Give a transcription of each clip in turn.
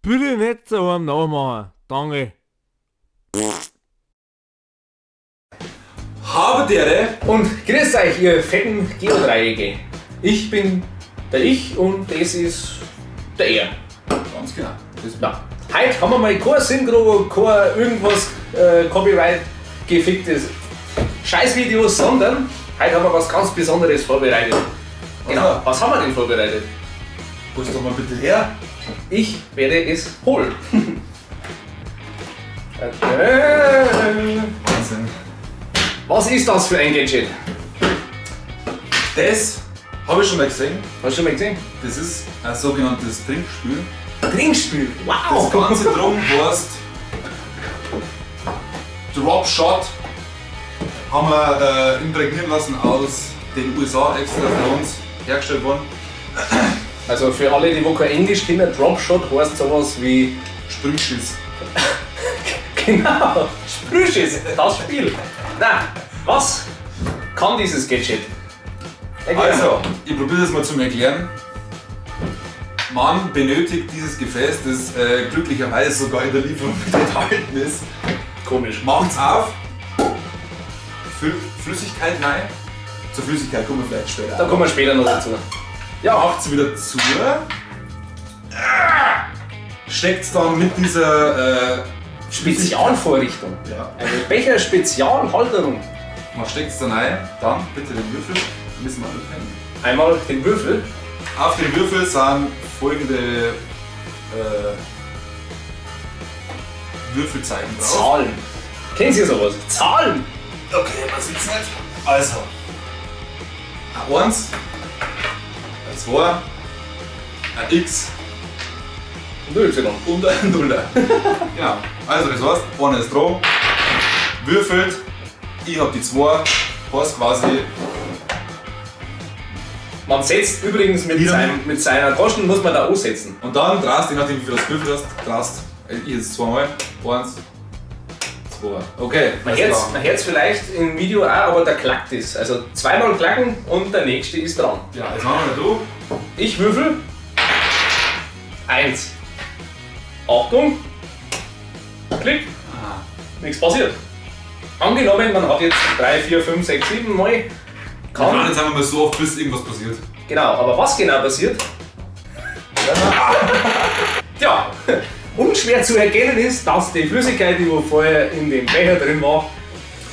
Bitte nicht daheim nachmachen. Danke. Habe dere. Und grüßt euch, ihr fetten Geodreiecke. Ich bin der Ich und das ist der Er. Ganz genau. Das Ja. Heute haben wir mal kein Synchro, kein irgendwas Copyright geficktes Scheißvideo, sondern heute haben wir was ganz Besonderes vorbereitet. Genau. Was haben wir denn vorbereitet? Hol's doch mal bitte her. Ich werde es holen. Wahnsinn. Was ist das für ein Gadget? Das habe ich schon mal gesehen. Hast du schon mal gesehen? Das ist ein sogenanntes Trinkspiel. Trinkspiel. Das Wow! ganze Drum heißt Drop Shot. Haben wir imprägnieren lassen aus den USA extra für uns hergestellt worden. Also für alle, die wo kein Englisch kennen, Dropshot heißt sowas wie Sprühschiss. genau, Sprühschiss, das Spiel. Na, was kann dieses Gadget? Erklär mal. Also, ich probiere das mal zum Erklären. Man benötigt dieses Gefäß, das glücklicherweise sogar in der Lieferung mit enthalten ist. Komisch. Macht's auf, füllt Flüssigkeit rein. Zur Flüssigkeit kommen wir vielleicht später. Da kommen wir später noch dazu. Ja, macht's wieder zu. Steckt's dann mit dieser Spezialvorrichtung. Ja. Eine Becher-Spezialhalterung. Man steckt's dann rein, dann bitte den Würfel, müssen wir anfangen. Einmal den Würfel. Auf dem Würfel sind folgende Würfelzeichen drauf. Zahlen. Kennen Sie sowas? Zahlen! Okay, man sieht's nicht. Also. Ein 1, ein 2, ein X Und Y. und ein Nuller. Genau. Also das heißt, einer ist dran, würfelt, ich hab die 2, heißt quasi, Man setzt übrigens mit, Wieder. mit seiner Taschen, muss man da ansetzen. und dann drast, je nachdem wie viel du gewürfelt hast, drast, ich jetzt zweimal, 1, 2, okay. Man alles hört's, klar. man hört's vielleicht im Video auch, aber da klackt es. Also zweimal klacken und der nächste ist dran. Ja, jetzt machen wir du. Ich würfel. 1. Achtung. Klick. Nichts passiert. Angenommen, man hat jetzt 3, 4, 5, 6, 7 Mal. Wir machen Kann. jetzt einfach mal so oft, bis irgendwas passiert. Genau, aber was genau passiert? Tja, unschwer zu erkennen ist, dass die Flüssigkeit, die wo vorher in dem Becher drin war,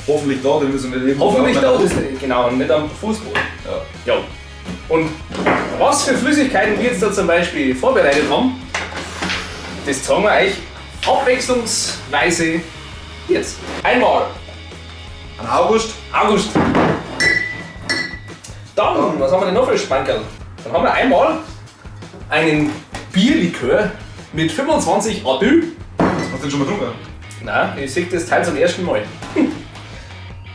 Hoffentlich da, dann müssen wir nicht irgendwo hoffentlich da auf ist. Genau, und nicht am Fußboden. Ja. Ja. Und was für Flüssigkeiten wir jetzt da zum Beispiel vorbereitet haben, das zeigen wir euch abwechslungsweise jetzt. Einmal An August, August. Dann, was haben wir denn noch für Spankerl? Dann haben wir einmal einen Bierlikör mit 25 Adü. hast du den schon mal getrunken? Nein, ich sehe das Teil zum ersten Mal.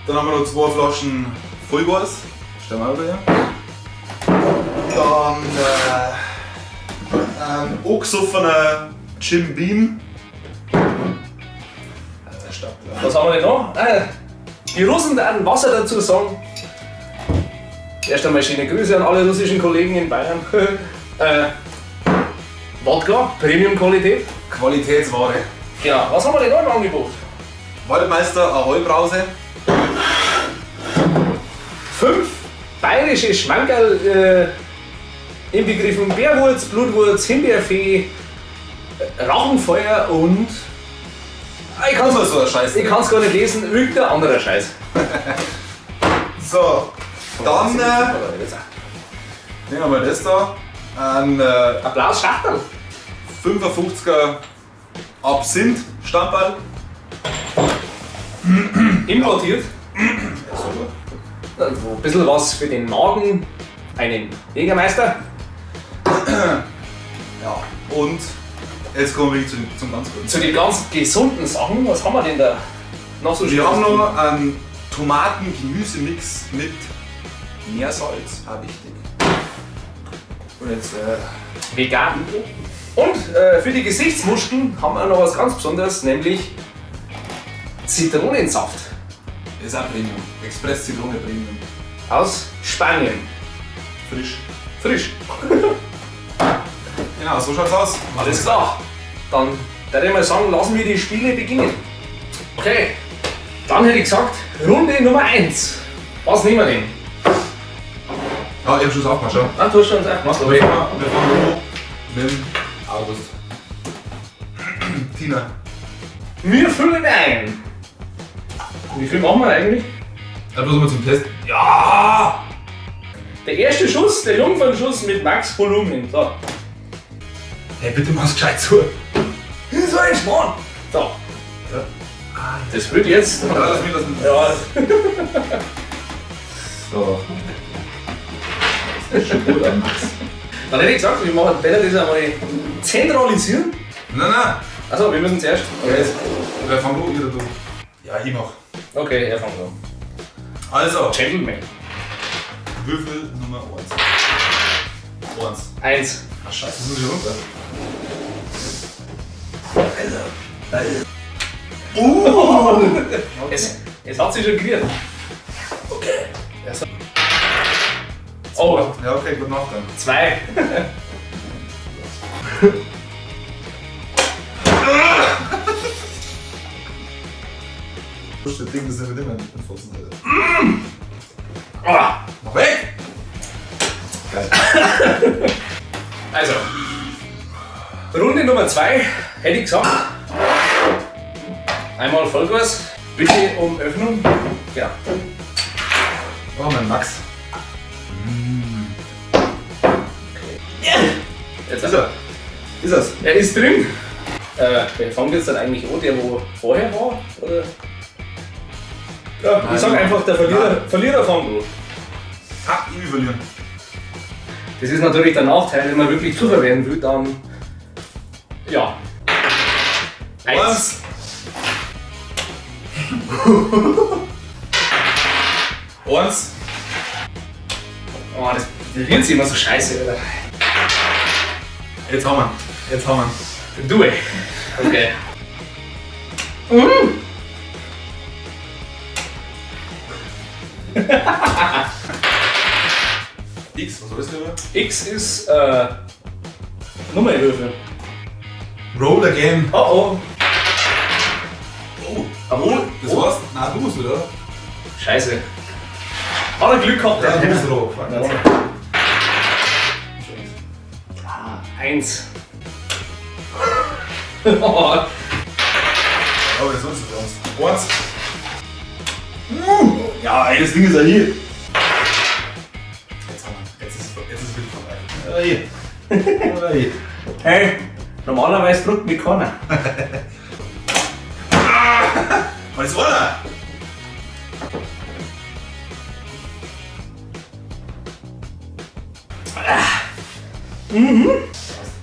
Dann haben wir noch 2 Flaschen Vollgas. Stellen wir auch wieder her. Dann ein angesoffener Jim Beam. Was haben wir denn noch? Ah, die Russen werden Wasser dazu sagen. Erst einmal schöne Grüße an alle russischen Kollegen in Bayern. Wodka, Premium-Qualität. Qualitätsware. Genau, was haben wir denn noch im Angebot? Waldmeister Ahoi Brause. 5 bayerische Schmankerl inbegriffen Bärwurz, Blutwurz, Himbeerfee, Rachenfeuer und. Ah, Ich kann's, Immer so ein Scheiß. ich kann's gar nicht lesen, irgendein anderer Scheiß. So, dann nehmen wir mal das da. Ein Applaus, Schachtel. 55er Absinth Stammball. Importiert. Ja, super. Ein bisschen was für den Magen, einen Jägermeister. Ja, und jetzt kommen wir wirklich zum ganz Guten. Zu den ganz gesunden Sachen, was haben wir denn da noch so Wir Schönes haben drin? noch einen Tomaten-Gemüsemix mit Meersalz, auch wichtig. Und jetzt vegan. Und für die Gesichtsmuscheln haben wir noch was ganz Besonderes, nämlich Zitronensaft ist auch Premium. Express Zitrone Premium. aus Spanien. Frisch. Frisch. Genau, so schaut's aus. Alles klar. Dann würde ich mal sagen, lassen wir die Spiele beginnen. Okay, dann hätte ich gesagt, Runde Nummer 1. Was nehmen wir denn? Ja, ich hab schon aufgemacht, schau. Ah, du hast schon aufgemacht, Wir okay. fangen an mit dem August. Tina. Wir füllen ein. Wie viel machen wir eigentlich? Ja, bloß mal zum Test. Ja! Der erste Schuss, der Jungfernschuss mit Max Volumen. So. Hey, bitte mach's gescheit zu. Das ist so ein Schmarrn. So. Ja. Das wird jetzt. Ja, lass mich, lass mich. Ja. So. Das ist schon gut an, Max. Dann hätte ich gesagt, wir machen besser das einmal zentralisieren. Nein, nein. Achso, wir müssen zuerst. Okay. Wer fängt an, oder du? Ja, ich mach. Okay, er fängt an. Also, Gentleman. Würfel Nummer 1. 1. 1. Ach scheiße, das muss ich runter. Es hat sich schon gerührt. Okay. Oh, Ja, okay, gute Nacht dann. 2. Das Ding, das ist ja mit immer ein Fotzen, Alter. Ah. Mach weg! Geil. Also, Runde Nummer 2, hätte ich gesagt. Einmal Vollgas. Bitte um Öffnung. Ja. Oh, mein Max. Jetzt Ist er? Ist er's? Er ist drin. Wer fängt jetzt dann eigentlich an, der wo vorher war? Oder? Ja, ich sag einfach, der Verlierer fängt an. Fuck, ich will verlieren. Das ist natürlich der Nachteil, wenn man wirklich Zucker werden will, dann. Ja. 1. 1. 1. Oh, das rührt sich immer so scheiße, Alter. Jetzt haben wir. Jetzt haben wir. Du, ey. Okay. X, was soll das denn? X ist Nummerwürfel. Roll again. Oh oh. Oh, Oh, das war's? Nein, du musst wieder, oder? Scheiße. Hat er Glück gehabt, Ja, der du musst drauf. Fuck. Ja. Ah, 1. Oh, Aber das sonst für uns. 1. Ja, ey, das Ding ist ja hier. Jetzt haben wir. Jetzt ist es wirklich vorbei. Ey. Ey. Hey, normalerweise druckt mich keiner. Was ist einer?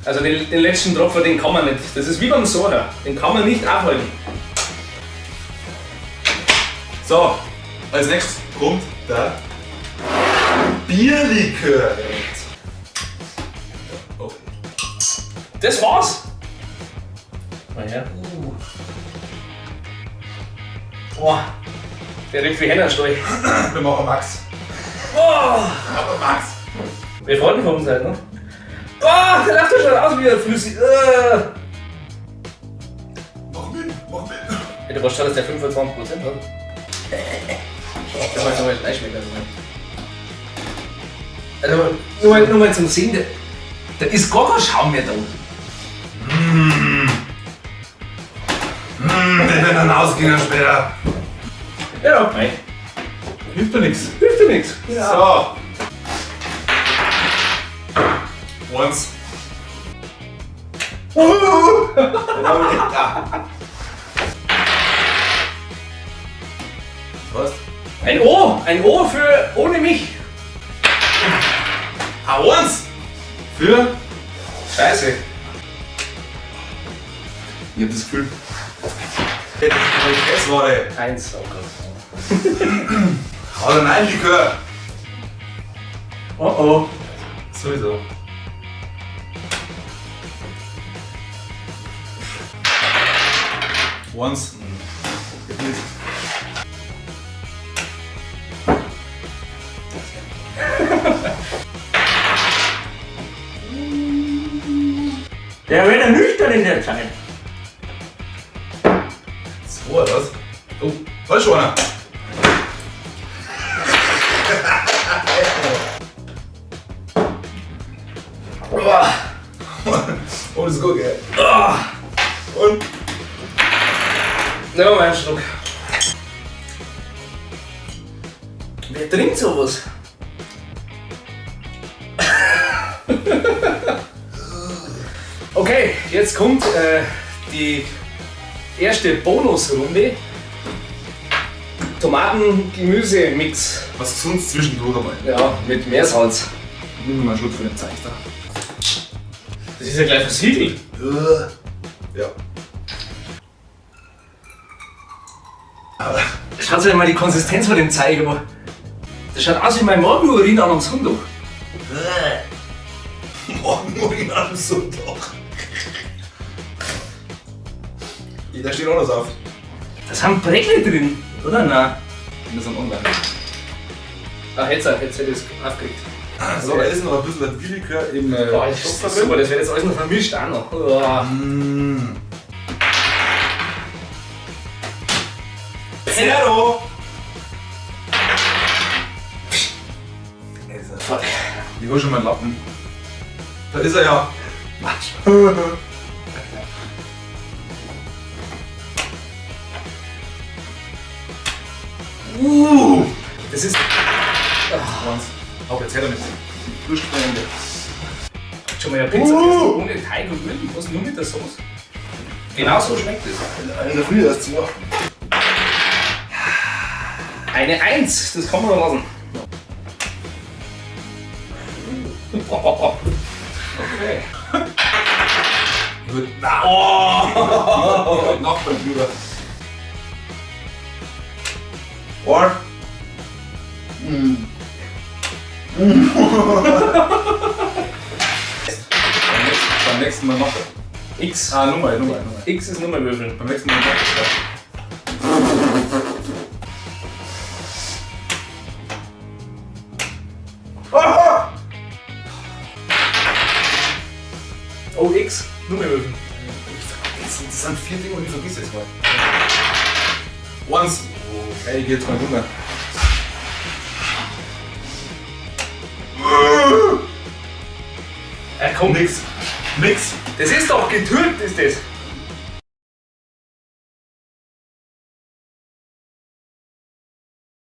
Also den letzten Tropfen, den kann man nicht. Das ist wie beim Soda. Den kann man nicht aufhalten. So, als nächstes kommt der Bierlikör. Okay. Das war's. Na ja. Boah, der riecht wie Hennerstall. Wir machen Max. Oh, Aber Max. wir freuen von uns halt, ne? Oh, der läuft ja schon raus wie ein flüssig. Mach mit, mach mit. Ja, du weißt schon, dass der 25% hat. Das war jetzt nochmal Fleischmecker. Also, nur mal zum Sehen, da ist gar kein Schaum mehr da. Der wird dann ausgehen später. Ja, mei. Hilft doch nichts. Hilft dir nichts. Ja. So. 1. Was? Ein O! Ein O für ohne mich! Ah, 1! Für? Scheiße. Ich hab das Gefühl. Das ist eine Pressware. 1, oh Gott. Hau da rein, Likör. Oh oh. Sowieso. 1. Geht nicht. Der wird ja nüchtern in der Zeit. So, was? Oh, da ist schon einer. Oh, das ist gut, gell? Und? Nehmen wir mal einen Schluck. Wer trinkt sowas? Okay, jetzt kommt die erste Bonusrunde. Tomaten-Gemüse-Mix. Was gesund zwischendurch einmal. Ja, mit Meersalz. Nimm mal einen Schluck von dem Zeug da. Das ist ja gleich versiegelt. Ja. Schaut euch mal die Konsistenz von dem Zeug an. Das schaut aus wie mein Morgenurin an am Sonntag. Morgenurin am Sonntag. Da steht auch noch auf. Da sind Breckle drin, oder? Nein. Wir sind online. Ah, jetzt hätte ich das aufgeregt. So, da ist noch ein bisschen Willikör im Boah, das ist super, das wird jetzt alles noch vermischt auch noch. Oh. Mm. Zero! Fuck. Ich hol schon meinen Lappen. Da ist er ja. Das ist Eins. Auf, jetzt her damit. Frischfreunde. schon mal eine Pizza gegessen, ohne Teig und irgendwas, nur mit der Sauce. Genau so schmeckt es. In der Früh erst zwei. Eine 1, das kann man noch lassen. Okay. Na. Oh! Nachbarn drüber. Or. Beim nächsten Mal noch. X. Ah, Nummer. X ist Nummer würfeln. Beim nächsten Mal noch. Oh, X, Nummer würfeln. Das sind 4 Dinge und ich vergiss jetzt mal. Eins. Okay, ich geh jetzt mal runter. Komm. Nix. Nix. Das ist doch getürkt, ist das.